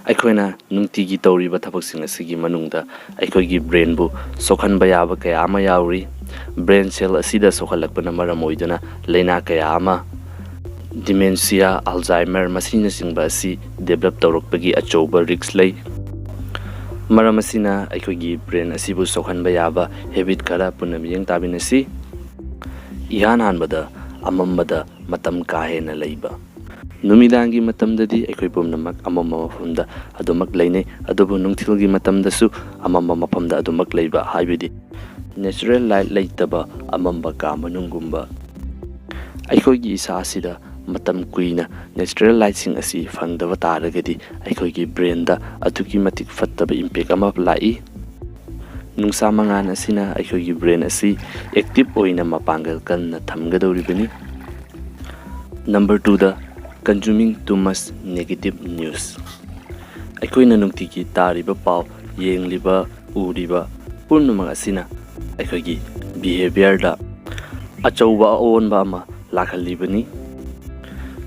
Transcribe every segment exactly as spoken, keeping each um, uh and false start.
ꯑꯩꯈꯣꯏꯅ ꯅꯨꯡꯇꯤꯒꯤ ꯇꯧꯔꯤꯕ ꯊꯕꯛꯁꯤꯡ ꯑꯁꯤꯒꯤ ꯃꯅꯨꯡꯗ ꯑꯩꯈꯣꯏꯒꯤ ꯕ꯭ꯔꯦꯟꯕꯨ ꯁꯣꯛꯍꯟꯕ ꯌꯥꯕ ꯀꯌꯥ ꯑꯃ ꯌꯥꯎꯔꯤ꯫ ꯕ꯭ꯔꯦꯟ ꯁꯦꯜ ꯑꯁꯤꯗ ꯁꯣꯛꯍꯜꯂꯛꯄꯅ ꯃꯔꯝ ꯑꯣꯏꯗꯨꯅ ꯂꯥꯏꯅꯥ ꯀꯌꯥ ꯑꯃ, ꯗꯤꯃꯦꯟꯁꯤꯌꯥ, ꯑꯜꯖꯥꯏꯃꯔ ꯃꯁꯤꯅꯆꯤꯡꯕ ꯑꯁꯤ ꯗꯦꯕꯂꯞ ꯇꯧꯔꯛꯄꯒꯤ ꯑꯆꯧꯕ ꯔꯤꯁ꯭ꯛ ꯂꯩ꯫ ꯃꯔꯝ ꯑꯁꯤꯅ ꯑꯩꯈꯣꯏꯒꯤ ꯕ꯭ꯔꯦꯟ ꯑꯁꯤꯕꯨ ꯁꯣꯛꯍꯟꯕ ꯌꯥꯕ ꯍꯦꯕꯤꯠ ꯈꯔ ꯄꯨꯟꯅ ꯃꯤꯠꯌꯦꯡ ꯇꯥꯃꯤꯟꯅꯁꯤ꯫ ꯏꯍꯥꯟ ꯍꯥꯟꯕꯗ, ꯑꯃꯝꯕꯗ ꯃꯇꯝ ꯀꯥ ꯍꯦꯟꯅ ꯂꯩꯕ꯫ ꯅꯨꯃꯤꯗꯥꯡꯒꯤ ꯃꯇꯝꯗꯗꯤ ꯑꯩꯈꯣꯏ ꯄꯨꯝꯅꯃꯛ ꯑꯃꯝꯕ ꯃꯐꯝꯗ ꯑꯗꯨꯃꯛ ꯂꯩꯅꯩ, ꯑꯗꯨꯕꯨ ꯅꯨꯡꯊꯤꯜꯒꯤ ꯃꯇꯝꯗꯁꯨ ꯑꯃꯝꯕ ꯃꯐꯝꯗ ꯑꯗꯨꯃꯛ ꯂꯩꯕ, ꯍꯥꯏꯕꯗꯤ natural light ꯂꯩꯇꯕ ꯑꯃꯝꯕ ꯀꯥ ꯃꯅꯨꯡꯒꯨꯝꯕ꯫ ꯑꯩꯈꯣꯏꯒꯤ ꯏꯁꯥ ꯑꯁꯤꯗ ꯃꯇꯝ ꯀꯨꯏꯅ natural lightꯁꯤꯡ ꯑꯁꯤ ꯐꯪꯗꯕ ꯇꯥꯔꯒꯗꯤ ꯑꯩꯈꯣꯏꯒꯤ ꯕ꯭ꯔꯦꯟꯗ ꯑꯗꯨꯛꯀꯤ ꯃꯇꯤꯛ ꯐꯠꯇꯕ impact ꯑꯃ ꯂꯥꯛꯏ꯫ ꯅꯨꯡꯁꯥ ꯃꯉꯥꯜ ꯑꯁꯤꯅ ꯑꯩꯈꯣꯏꯒꯤ ꯕ꯭ꯔꯦꯟ ꯑꯁꯤ active ꯑꯣꯏꯅ ꯃꯄꯥꯡꯒꯜ ꯀꯟꯅ ꯊꯝꯒꯗꯧꯔꯤꯕꯅꯤ꯫ Number twoꯗ, consuming too much negative news꯫ ꯑꯩꯈꯣꯏꯅ ꯅꯨꯡꯇꯤꯒꯤ ꯇꯥꯔꯤꯕ ꯄꯥꯎ, ꯌꯦꯡꯂꯤꯕ, ꯎꯔꯤꯕ ꯄꯨꯝꯅꯃꯛ ꯑꯁꯤꯅ ꯑꯩꯈꯣꯏꯒꯤ behaviourꯗ ꯑꯆꯧꯕ ꯑꯑꯣꯟꯕ ꯑꯃ ꯂꯥꯛꯍꯜꯂꯤꯕꯅꯤ꯫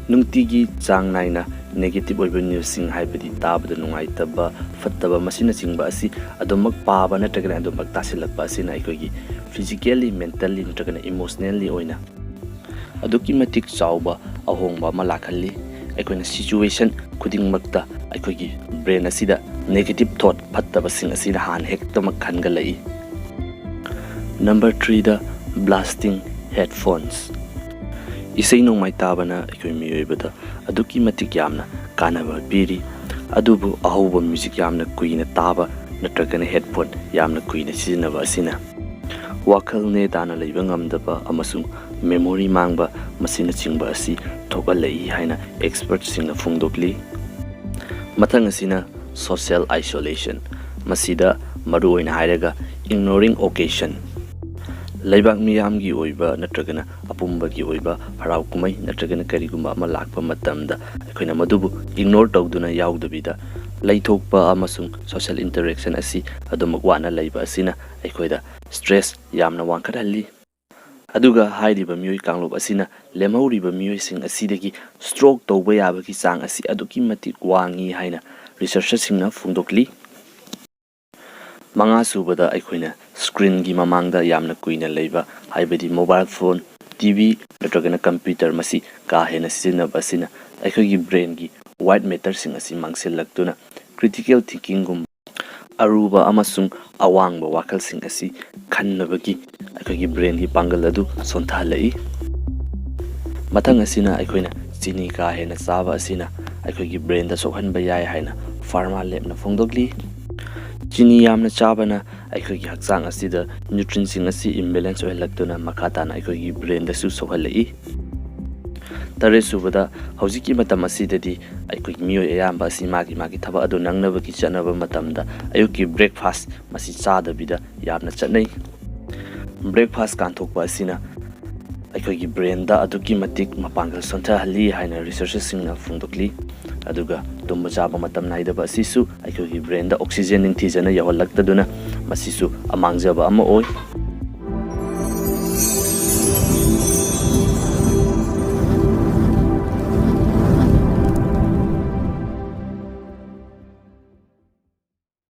ꯅꯨꯡꯇꯤꯒꯤ ꯆꯥꯡ ꯅꯥꯏꯅ negative ꯑꯣꯏꯕ newsꯁꯤꯡ, ꯍꯥꯏꯕꯗꯤ ꯇꯥꯕꯗ ꯅꯨꯡꯉꯥꯏꯇꯕ, ꯐꯠꯇꯕ ꯃꯁꯤꯅꯆꯤꯡꯕ ꯑꯁꯤ ꯑꯗꯨꯃꯛ ꯄꯥꯕ ꯅꯠꯇ꯭ꯔꯒꯅ ꯑꯗꯨꯃꯛ ꯇꯥꯁꯤꯜꯂꯛꯄ ꯑꯁꯤꯅ ꯑꯩꯈꯣꯏꯒꯤ physically, mentally ꯅꯠꯇ꯭ꯔꯒꯅ emotionally ꯑꯣꯏꯅ ꯑꯗꯨꯛꯀꯤ ꯃꯇꯤꯛ ꯆꯥꯎꯕ ꯑꯍꯣꯡꯕ ꯑꯃ ꯂꯥꯛꯍꯜꯂꯤ꯫ ꯑꯩꯈꯣꯏꯅ situation ꯈꯨꯗꯤꯡꯃꯛꯇ ꯑꯩꯈꯣꯏꯒꯤ ꯕ꯭ꯔꯦꯟ ꯑꯁꯤꯗ negative thought, ꯐꯠꯇꯕꯁꯤꯡ ꯑꯁꯤꯅ ꯍꯥꯟꯅ ꯍꯦꯛꯇꯃꯛ ꯈꯟꯒꯠꯂꯛꯏ꯫ Number threeꯗ, blasting headphones꯫ ꯏꯁꯩ ꯅꯣꯡꯃꯥꯏ ꯇꯥꯕꯅ ꯑꯩꯈꯣꯏ ꯃꯤꯑꯣꯏꯕꯗ ꯑꯗꯨꯛꯀꯤ ꯃꯇꯤꯛ ꯌꯥꯝꯅ ꯀꯥꯟꯅꯕ ꯄꯤꯔꯤ, ꯑꯗꯨꯕꯨ ꯑꯍꯧꯕ music ꯌꯥꯝꯅ ꯀꯨꯏꯅ ꯇꯥꯕ ꯅꯠꯇ꯭ꯔꯒꯅ headphone ꯌꯥꯝꯅ ꯀꯨꯏꯅ ꯁꯤꯖꯤꯟꯅꯕ ꯑꯁꯤꯅ ꯋꯥꯈꯜ ꯅꯦ ꯇꯥꯅ ꯂꯩꯕ ꯉꯝꯗꯕ ꯑꯃꯁꯨꯡ memory ꯃꯥꯡꯕ ꯃꯁꯤꯅꯆꯤꯡꯕ ꯑꯁꯤ ꯊꯣꯛꯍꯜꯂꯛꯏ ꯍꯥꯏꯅ expertꯁꯤꯡꯅ ꯐꯣꯡꯗꯣꯛꯂꯤ꯫ ꯃꯊꯪ ꯑꯁꯤꯅ social isolation꯫ ꯃꯁꯤꯗ ꯃꯔꯨꯑꯣꯏꯅ ꯍꯥꯏꯔꯒ ignoring occasion, ꯂꯩꯕꯥꯛ ꯃꯤꯌꯥꯝꯒꯤ ꯑꯣꯏꯕ ꯅꯠꯇ꯭ꯔꯒꯅ ꯑꯄꯨꯝꯕꯒꯤ ꯑꯣꯏꯕ ꯍꯔꯥꯎ ꯀꯨꯝꯍꯩ ꯅꯠꯇ꯭ꯔꯒꯅ ꯀꯔꯤꯒꯨꯝꯕ ꯑꯃ ꯂꯥꯛꯄ ꯃꯇꯝꯗ ꯑꯩꯈꯣꯏꯅ ꯃꯗꯨꯕꯨ ignore ꯇꯧꯗꯨꯅ ꯌꯥꯎꯗꯕꯤꯗ ꯂꯩꯊꯣꯛꯄ ꯑꯃꯁꯨꯡ social interaction ꯑꯁꯤ ꯑꯗꯨꯃꯛ ꯋꯥꯠꯅ ꯂꯩꯕ ꯑꯁꯤꯅ ꯑꯩꯈꯣꯏꯗ stress ꯌꯥꯝꯅ ꯋꯥꯡꯈꯠꯍꯜꯂꯤ꯫ ꯑꯗꯨꯒ ꯍꯥꯏꯔꯤꯕ ꯃꯤꯑꯣꯏ ꯀꯥꯡꯂꯨꯞ ꯑꯁꯤꯅ ꯂꯦꯝꯍꯧꯔꯤꯕ ꯃꯤꯑꯣꯏꯁꯤꯡ ꯑꯁꯤꯗꯒꯤ stroke ꯇꯧꯕ ꯌꯥꯕꯒꯤ ꯆꯥꯡ ꯑꯁꯤ ꯑꯗꯨꯛꯀꯤ ꯃꯇꯤꯛ ꯋꯥꯡꯏ ꯍꯥꯏꯅ researcherꯁꯤꯡꯅ ꯐꯣꯡꯗꯣꯛꯂꯤ꯫ ꯃꯉꯥ ꯁꯨꯕꯗ ꯑꯩꯈꯣꯏꯅ screenꯒꯤ ꯃꯃꯥꯡꯗ ꯌꯥꯝꯅ ꯀꯨꯏꯅ ꯂꯩꯕ, ꯍꯥꯏꯕꯗꯤ mobile phone, TV ꯅꯠꯇ꯭ꯔꯒꯅ computer, ꯃꯁꯤ ꯀꯥ ꯍꯦꯟꯅ ꯁꯤꯖꯤꯟꯅꯕ ꯑꯁꯤꯅ ꯑꯩꯈꯣꯏꯒꯤ brainꯒꯤ white matterꯁꯤꯡ ꯑꯁꯤ ꯃꯥꯡꯁꯤꯜꯂꯛꯇꯨꯅ critical thinkingꯒꯨꯝꯕ ꯑꯔꯨꯕ ꯑꯃꯁꯨꯡ ꯑꯋꯥꯡꯕ ꯋꯥꯈꯜꯁꯤꯡ ꯑꯁꯤ ꯈꯟꯅꯕꯒꯤ ꯑꯩꯈꯣꯏꯒꯤ brainꯒꯤ ꯄꯥꯡꯒꯜ ꯑꯗꯨ ꯁꯣꯟꯊꯍꯜꯂꯛꯏ꯫ ꯃꯊꯪ ꯑꯁꯤꯅ ꯑꯩꯈꯣꯏꯅ ꯆꯤꯅꯤ ꯀꯥ ꯍꯦꯟꯅ ꯆꯥꯕ ꯑꯁꯤꯅ ꯑꯩꯈꯣꯏꯒꯤ brainꯗ ꯁꯣꯛꯍꯟꯕ ꯌꯥꯏ ꯍꯥꯏꯅ Pharma Labꯅ ꯐꯣꯡꯗꯣꯛꯂꯤ꯫ ꯆꯤꯅꯤ ꯌꯥꯝꯅ ꯆꯥꯕꯅ ꯑꯩꯈꯣꯏꯒꯤ ꯍꯛꯆꯥꯡ ꯑꯁꯤꯗ nutrientꯁꯤꯡ ꯑꯁꯤ imbalance ꯑꯣꯏꯍꯜꯂꯛꯇꯨꯅ ꯃꯈꯥ ꯇꯥꯅ ꯑꯩꯈꯣꯏꯒꯤ brainꯗꯁꯨ ꯁꯣꯛꯍꯜꯂꯛꯏ꯫ ꯇꯔꯦꯠ ꯁꯨꯕꯗ, ꯍꯧꯖꯤꯛꯀꯤ ꯃꯇꯝ ꯑꯁꯤꯗꯗꯤ ꯑꯩꯈꯣꯏꯒꯤ ꯃꯤꯑꯣꯏ ꯑꯌꯥꯝꯕ ꯑꯁꯤ ꯃꯥꯒꯤ ꯃꯥꯒꯤ ꯊꯕꯛ ꯑꯗꯨ ꯅꯪꯅꯕꯒꯤ ꯆꯠꯅꯕ ꯃꯇꯝꯗ ꯑꯌꯨꯛꯀꯤ breakfast ꯃꯁꯤ ꯆꯥꯗꯕꯤꯗ ꯌꯥꯝꯅ ꯆꯠꯅꯩ꯫ Breakfast ꯀꯥꯟꯊꯣꯛꯄ ꯑꯁꯤꯅ ꯑꯩꯈꯣꯏꯒꯤ brainꯗ ꯑꯗꯨꯛꯀꯤ ꯃꯇꯤꯛ ꯃꯄꯥꯡꯒꯜ ꯁꯣꯟꯊꯍꯜꯂꯤ ꯍꯥꯏꯅ researcherꯁꯤꯡꯅ ꯐꯣꯡꯗꯣꯛꯂꯤ꯫ ꯑꯗꯨꯒ ꯇꯨꯝꯕ ꯆꯥꯕ ꯃꯇꯝ ꯅꯥꯏꯗꯕ ꯑꯁꯤꯁꯨ ꯑꯩꯈꯣꯏꯒꯤ brainꯗ oxygen ꯅꯤꯡꯊꯤꯖꯅ ꯌꯧꯍꯜꯂꯛꯇꯗꯨꯅ ꯃꯁꯤꯁꯨ ꯑꯃꯥꯡꯖꯕ ꯑꯃ ꯑꯣꯏ꯫